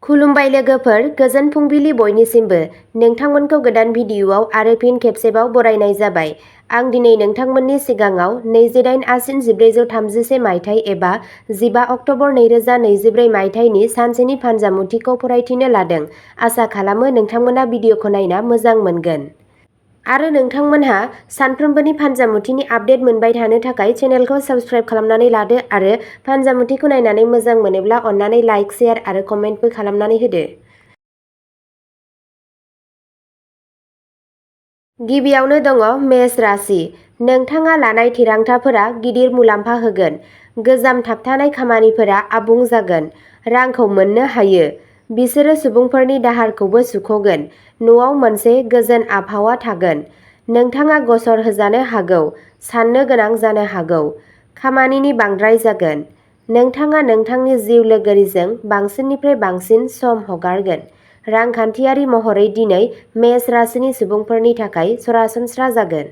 खुलुमबाय लोगोफोर, गोजोन फुंबिलि बयनिसिमबो। नोंथांमोनखौ गोदान भिडिअ'आव आरो फिन खेबसेबाव बरायनाय जाबाय। आं दिनै नोंथांमोननि सिगाङाव 28 आसिन 1433 मायथाइ एबा 15 अक्ट'बर 2024 मायथाइनि सानसेनि फानजामुथिखौ फरायथिनो लादों। आसा खालामो नोंथांमोना भिडिअ'खौ नायना मोजां मोनगोन। आरो नोंथांमोनहा सानफ्रोमबोनि फानजामुथिनि आपडेट मोनबाय थानो थाखाय चेनेलखौ साबस्क्राइब खालामनानै लादो आरो फानजामुथिखौ नायनानै मोजां मोनोब्ला अन्नानै लाइक, शेयार आरो कमेन्टबो खालामनानै होदो। गिबियावनो दङ मेष राशि। नोंथाङा लानाय थिरांथाफोरा गिदिर मुलाम्फा होगोन। गोजाम थाबथानाय खामानिफोरा आबुं जागोन। रांखौ मोननो हायो। बिसोरो सुबुंफोरनि दाहारखौबो सुख'गोन। न'आव मोनसे गोजोन आबहावा थागोन। नोंथाङा गसर होजानो हागौ, साननो गोनां जानो हागौ। खामानिनि बांद्राय जागोन। नोंथाङा नोंथांनि जिउ लोगोरिजों बांसिननिफ्राय बांसिन सम हगारगोन। रांखान्थियारि महरै दिनै मेष राशिनि सुबुंफोरनि थाखाय सरासनस्रा जागोन।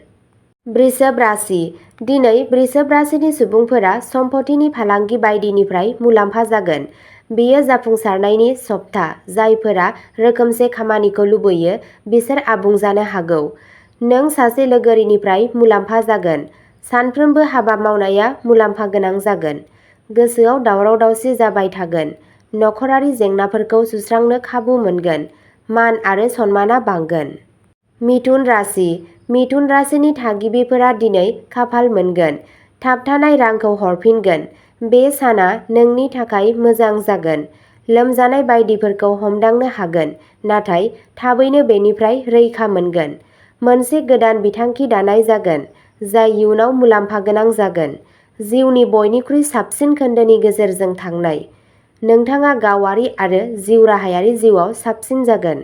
वृषभ राशि। दिनै वृषभ राशिनि सुबुंफोरा सम्पथिनि फालांगि बायदिनिफ्राय मुलाम्फा जागोन। बेयो जाफुंसारनायनि सप्ता। जायफोरा रोखोमसे खामानिखौ लुबैयो बिसोर आबुं जानो हागौ। नों सासे लोगोरिनिफ्राय मुलाम्फा जागोन। सानफ्रोमबो हाबा मावनाया मुलाम्फा गोनां जागोन। गोसोआव दावराव-दावसि जाबाय थागोन। नखरारि जेंनाफोरखौ सुस्रांनो खाबु मोनगोन। मान आरो सनमानआ बांगोन। मिथुन राशि। मिथुन राशिनि थागिबिफोरा दिनै खाफाल मोनगोन। थाबथानाय रांखौ हरफिनगोन। बे साना नोंनि थाखाय मोजां जागोन। लोमजानाय बायदिफोरखौ हमदांनो हागोन, नाथाय थाबैनो बेनिफ्राय रैखा मोनगोन। मोनसे गोदान बिथांखि दानाय जागोन, जाय इयुनाव मुलाम्फा गोनां जागोन। जिउनि बयनिख्रुइ साबसिन खोन्दोनि गेजेरजों थांनाय। नोंथाङा गावारि आरो जिउराहायारि जिउआव साबसिन जागोन।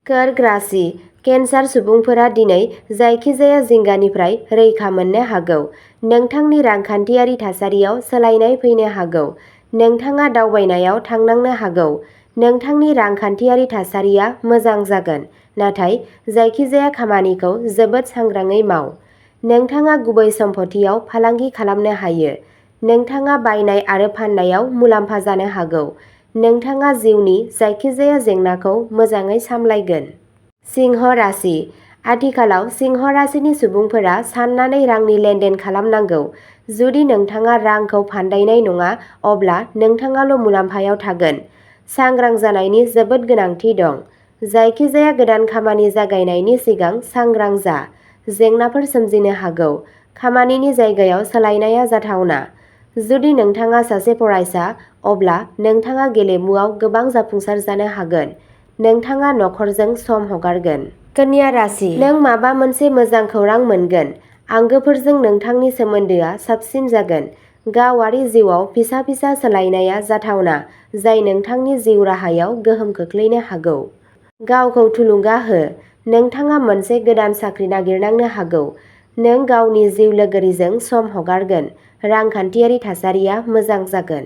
कर्क राशि। केन्सार सुबुंफोरा दिनै जायखिजाया जिंगानिफ्राय रैखा मोननो हागौ। नोंथांनि रांखान्थियारि थासारियाव सोलायनाय फैनो हागौ। नोंथाङा दावबायनायाव थांनांनो हागौ। नोंथांनि रांखान्थियारि थासारिया मोजां जागोन, नाथाय जायखिजाया खामानिखौ जोबोद सांग्राङै माव। नोंथाङा गुबै सम्पथियाव फालांगि खालामनो हायो। नोंथाङा बायनाय आरो फाननायाव मुलाम्फा जानो हागौ। नोंथाङा जिउनि जायखिजाया जेंनाखौ मोजाङै सामलायगोन। सिंह राशि। आथिखालाव सिंह राशिनि सुबुंफोरा साननानै रांनि लेनदेन खालामनांगौ। जुदि नोंथाङा रांखौ फान्दायनाय नङा, अब्ला नोंथाङाल' मुलाम्फायाव थागोन। सांग्रां जानायनि जोबोद गोनांथि दं। जायखिजाया गोदान खामानि जागायनायनि सिगां सांग्रां जा। जेंनाफोर सोमजिनो हागौ। खामानिनि जायगायाव सोलायनाया जाथावना। जुदि नोंथाङा सासे फरायसा, अब्ला नोंथाङा गेलेमुआव गोबां जाफुंसार जानो हागोन। नोंथाङा नखरजों सम हगारगोन। कन्या राशि। नों माबा मोनसे मोजां खौरां मोनगोन। आंगोफोरजों नोंथांनि सोमोन्दोआ साबसिन जागोन। गावारि जिउआव फिसा-फिसा सोलायनाया जाथावना, जाय नोंथांनि जिउ राहायाव गोहोम खोख्लैनो हागौ। गावखौ थुलुंगा हो। नोंथाङा मोनसे गोदान साख्रि नागिरनांनो हागौ। नों गावनि जिउ लोगोरिजों सम हगारगोन। रांखान्थियारि थासारिया मोजां जागोन।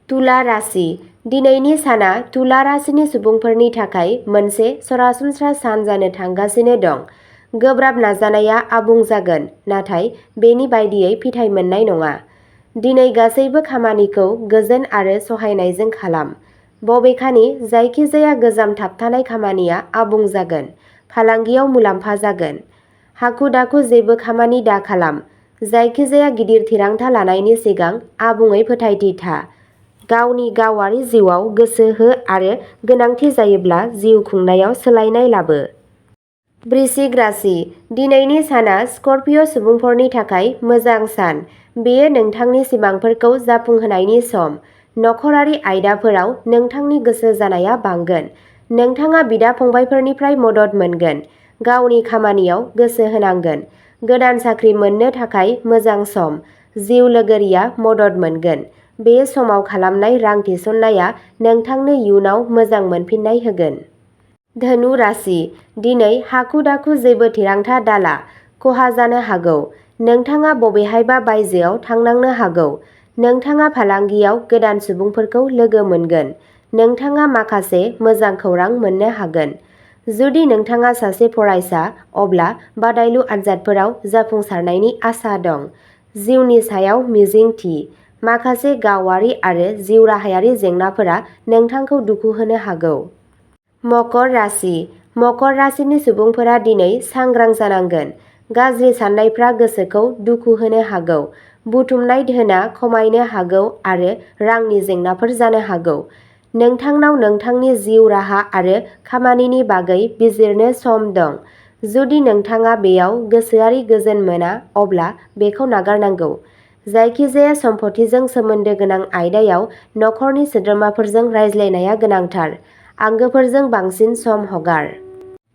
तुला राशि। दिनैनि साना तुला राशिनि सुबुंफोरनि थाखाय मोनसे सरासनस्रा सान जानो थांगासिनो दं। गोब्राब नाजानाया आबुं जागोन, नाथाय बेनि बायदियै फिथाय मोननाय नङा। दिनै गासैबो खामानिखौ गोजोन आरो सहायनायजों खालाम। बबेखानि, जायखिजाया गोजाम थाबथानाय खामानिया आबुं जागोन। फालांगियाव मुलाम्फा जागोन। हाखु-दाखु जेबो खामानि दाखालाम। जायखिजाया गिदिर थिरांथा लानायनि सिगां आबुङै फोथायथि था। गावनि गावारि जिउआव गोसो हो आरो गोनांथि जायोब्ला जिउ खुंनायाव सोलायनाय लाबो। वृश्चिक राशि। दिनैनि साना स्कर्पिय' सुबुंफोरनि थाखाय मोजां सान। बेयो नोंथांनि सिमांफोरखौ जाफुंहोनायनि सम। नखरारि आयदाफोराव नोंथांनि गोसो जानाया बांगोन। नोंथाङा बिदा-फंबायफोरनिफ्राय मदद मोनगोन। गावनि खामानियाव गोसो होनांगोन। गोदान साख्रि मोननो थाखाय मोजां सम। जिउ लोगोरिया मदद मोनगोन। बे समाव खालामनाय रां थिसननाया नोंथांनो इयुनाव मोजां मोनफिन्नाय होगोन। धनु राशि। दिनै हाखु-दाखु जेबो थिरांथा दाला। खहा जानो हागौ। नोंथाङा बबेहायबा बायजोआव थांनांनो हागौ। नोंथाङा फालांगियाव गोदान सुबुंफोरखौ लोगो मोनगोन। नोंथाङा माखासे मोजां खौरां मोननो हागोन। जुदि नोंथाङा सासे फरायसा, अब्ला बादायलु आनजादफोराव जाफुंसारनायनि आसा दं। जिउनि सायाव मिजिं थि। माखासे गावारि आरो जिउ राहायारि जेंनाफोरा नोंथांखौ दुखु होनो हागौ। मकर राशि। मकर राशिनि सुबुंफोरा दिनै सांग्रां जानांगोन। गाज्रि साननायफ्रा गोसोखौ दुखु होनो हागौ। बुथुमनाय धोना खमायनो हागौ आरो रांनि जेंनाफोर जानो हागौ। नोंथांनाव नोंथांनि जिउ राहा आरो खामानिनि बागै बिजिरनो सम दं। जुदि नोंथाङा बेयाव गोसोआरि गोजोन मोना अब्ला बेखौ नागारनांगौ। जायखिजाया सम्पथिजों सोमोन्दो गोनां आयदायाव नखरनि सोद्रोमाफोरजों रायज्लायनाया गोनांथार। आंगोफोरजों बांसिन सम हगार।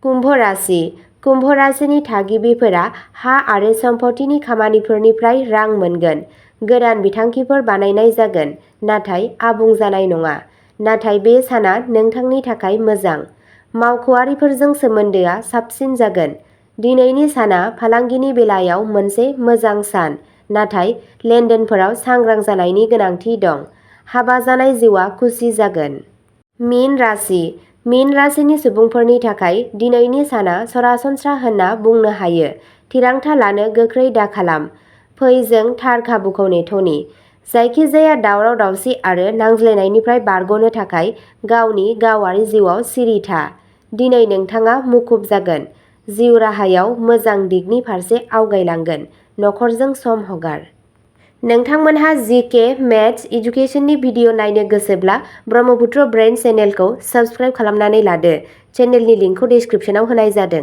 कुम्भ राशि। कुम्भ राशिनि थागिबिफोरा हा आरो सम्पथिनि खामानिफोरनिफ्राय रां मोनगोन। गोदान बिथांखिफोर बानायनाय जागोन, नाथाय आबुं जानाय नङा। नाथाय बे साना नोंथांनि थाखाय मोजां। मावख'आरिफोरजों सोमोन्दोआ साबसिन जागोन। दिनैनि साना फालांगिनि बेलायाव मोनसे मोजां सान, नाथाय लेनदेनफोराव सांग्रां जानायनि गोनांथि दं। हाबा जानाय जिउआ खुसि जागोन। मीन राशि। मीन राशिनि सुबुंफोरनि थाखाय दिनैनि साना सरासनस्रा होनना बुंनो हायो। थिरांथा लानो गोख्रै दाखालाम। फै जों थार खाबुखौ नेथ'नि। जायखिजाया दावराव-दावसि आरो नांज्लायनायनिफ्राय बारग'नो थाखाय गावनि गावारि जिउआव सिरि था। दिनै नोंथाङा मुखुब जागोन। जिउ राहायाव मोजां दिगनि फारसे आवगायलांगोन। नखरजों सम हगार। नोंथांमोनहा जीके मेथ्स इडुकेसननि भिडिअ नायनो गोसोब्ला ब्रह्मपुत्र ब्रेइन चेनेलखौ साबस्क्राइब खालामनानै लादो। चेनेलनि लिंकखौ डिस्क्रिप्शनाव होनाय जादों।